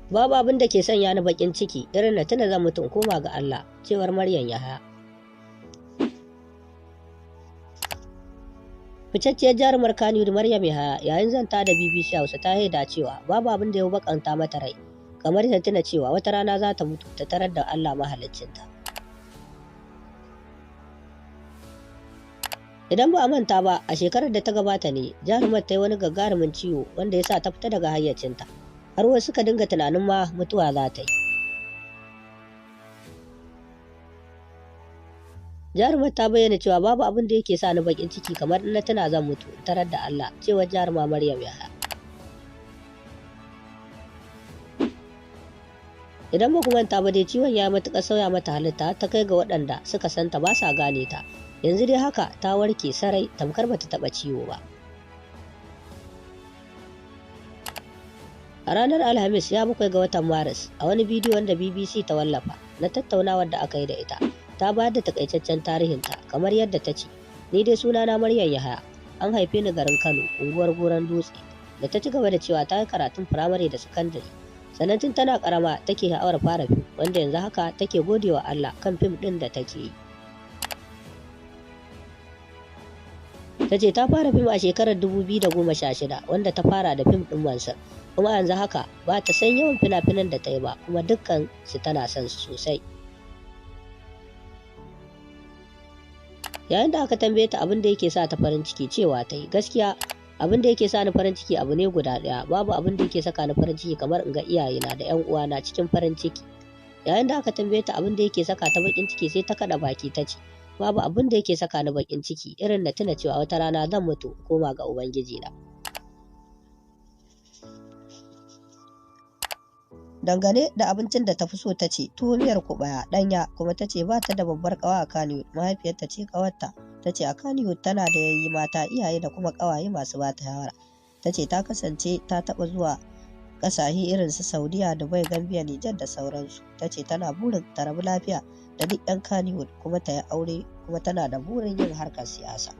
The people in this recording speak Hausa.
Babu abin da ke sanya ni bakin ciki irin na tuna zan mutu in koma ga Allah, cewar Maryam Yahaya. Ficacciyar jarumar Kannywood Maryam Yahaya yayin zanta da BBC Hausa ta shaida cewa babu abin da ya bakanta mata rai kamar ta tuna cewa wata rana za ta mutu ta tarar da Allah mahaliccinta. Idan ba a manta ba, a shekarar da ta gabata ne jarumar ta yi wani gagarumin ciwo wanda ya sa ta fita daga hayyacinta, har wasu suka dinga tunanin ma mutuwa za ta yi. Jarumar ta bayyana cewa babu abin da yake sa ni bakin ciki kamar in na tuna zan mutu in tarar da Allah, cewar jaruma Maryam Yahaya. Idan ba ku manta ba dai, ciwon ya matuƙar sauya mata halitta ta kai ga waɗanda suka santa ba sa gane ta. Yanzu dai haka ta warke sarai tamkar bata taɓa ciwo ba. A ranar Alhamis 17 ga watan Maris, a wani bidiyo wanda BBC ta wallafa na tattaunawar da aka yi da ita, ta bayar da takaitaccen tarihinta kamar yadda ta ce, "Ni dai sunana Maryam Yahaya, an haife ni garin Kano, unguwar Goron Dutse." Da ta ci gaba da cewa ta yi karatun firamare da sakandare. Sannan tun tana karama take sha'awar fara fim, wanda yanzu haka take gode wa Allah kan fim ɗin da take yi. Ta ce ta fara fim a shekarar 2016, wanda ta fara da fim ɗin Mansur, kuma yanzu haka ba ta san yawan fina-finan da ta yi ba, kuma dukkan su tana son su sosai. Yayin da aka tambaye ta abin da yake sa ta farin ciki, cewa ta yi, "Gaskiya abin da yake sa ni farin ciki abu ne guda ɗaya. Babu abin da yake saka ni farin ciki kamar in ga iyayena da ƴan uwana cikin farin ciki." Yayin da aka tambaye ta abin da yake saka ta bakin ciki, sai ta kaɗa baki ta ce, "Babu abin da yake saka ni bakin ciki irin na tuna cewa wata rana zan mutu koma ga Ubangiji na." Dangane da abincin da ta fi so, ta ce tuwo miyar kuɓewa ɗanya, kuma ta ce ba ta da babbar ƙawa a Kannywood, mahaifiyarta ce ƙawarta. Ta ce a Kannywood tana da yayyi mata, iyaye da kuma ƙawaye masu ba ta shawara. Ta ce ta kasance ta taɓa zuwa ƙasashe irin su Saudiya, Dubai, Gambia, Nijar da sauransu. Ta ce tana burin ta rabu lafiya da duk 'yan Kannywood kuma ta yi aure, kuma tana da burin yin harkar siyasa.